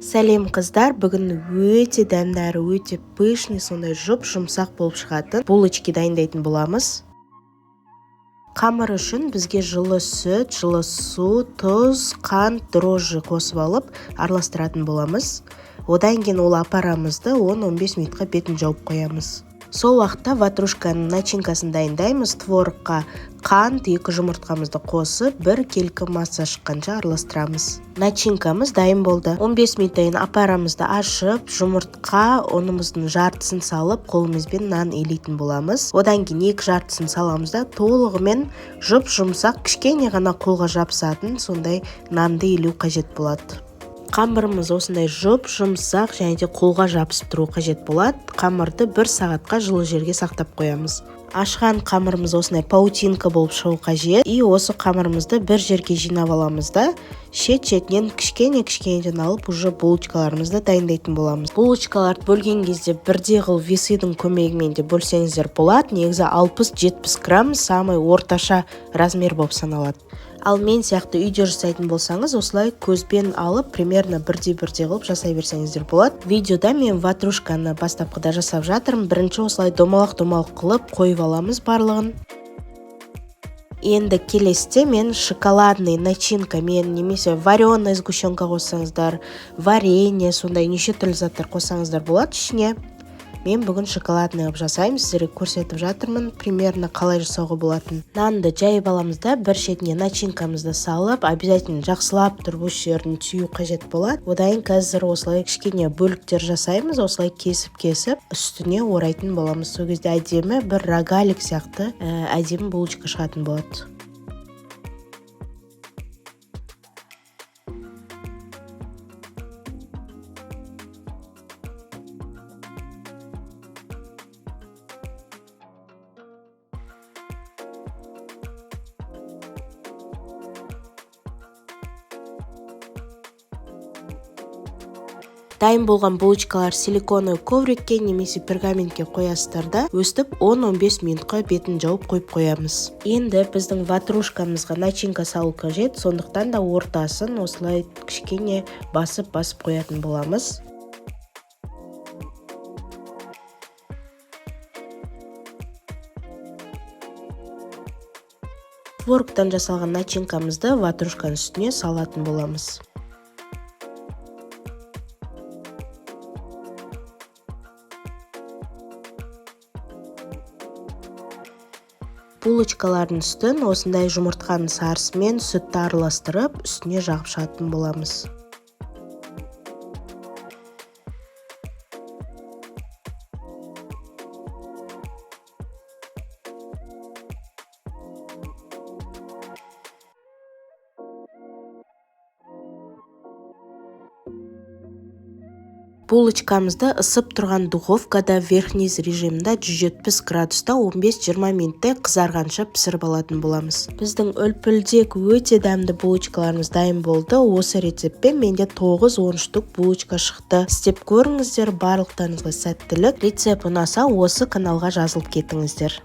Сәлем, қыздар! Бүгін өте дәмді әрі өте пышный, сондай жұп-жұмсақ болып шығатын булочки дайындайтын боламыз. Қамыр үшін бізге жылы сүт, жылы су, тұз, қант, дрожжи қосып алып араластыратын боламыз. Одан кейін ол апарамызды 10-15 минутқа бетін жауып қоямыз. Сол уақытта ватрушканың начинкасын дайындаймыз. Творогқа қант, екі жұмыртқамызды қосып, бір келкі масса шыққанша араластырамыз. Начинкамыз дайын болды. 15 минуттан кейін апарамызды ашып, жұмыртқа ұнымыздың жартысын салып, қолымызбен нан илейтін боламыз. Одан кейін екі жартысын саламыз да, толығымен жұп жұмсақ, кішкене ғана қолға жабысатын сондай нанды илеу қажет болады. Қамырымыз осындай жұп жұмсақ және де қолға жабысып тұру қажет болады. Қамырды бір сағатқа жылы жерге сақтап қоямыз. Ашқан қамырымыз осындай паутинка болып шығу қажет. И осы қамырымызды бір жерге жинап аламыз да, шет шетінен кішкене кішкенеден алып, уже булочкаларымызды дайындайтын боламыз. Булочкаларды бөлген кезде бірдей қылып весыдың көмегімен де бөлсеңіздер болады. Негізі 60-70 грамм самый орташа размер болып саналады. Ал мен сияқты үйде жасайтын болсаңыз, осылай көзбен алып, примерно бірдей бірдей қылып жасай берсеңіздер болады. Видеода мен ватрушканы бастапқыда жасап жатырмын. Бірінші осылай домалақ домалақ қылып қойып аламыз барлығын. Енді келесіде мен шоколадный начинкамен немесе вареный сгущенка қоссаңыздар, варенье, сондай неше түрлі заттар қоссаңыздар болады ішіне. Мен бүгін шоколадный қылып жасаймын, сіздерге көрсетіп жатырмын примерно қалай жасауға болатынын. Нанды жайып аламыз да, бір шетіне начинкамызды салып, обязательно жақсылап тұрып осы жерін түю қажет болады. Одан кейін қазір осылай кішкене бөліктер жасаймыз, осылай кесіп кесіп үстіне орайтын боламыз. Сол кезде әдемі бір рогалик сияқты әдемі булочка шығатын болады. Дайын болған булочкалар силиконовый коврикке немесе пергаментке қоясыздар да, өстіп 10-15 минутқа бетін жауып қойып қоямыз. Енді біздің ватрушкамызға начинка салу қажет, сондықтан да ортасын осылай кішкене басып басып қоятын боламыз. Творогтан жасалған начинкамызды ватрушканың үстіне салатын боламыз. Булочкалардың үстін осындай жұмыртқаның сарысымен сүтті араластырып, үстіне жағып шығатын боламыз. Булочкамызды ысып тұрған духовкада вверх-вниз режимінде 170 градуста 15-20 минуттай қызарғанша пісіріп алатын боламыз. Біздің үлпілдек, өте дәмді булочкаларымыз дайын болды. Осы рецептпен менде 9-10 штук булочка шықты. Істеп көріңіздер, барлықтарыңызға сәттілік! Рецепт ұнаса, осы каналға жазылып кетіңіздер.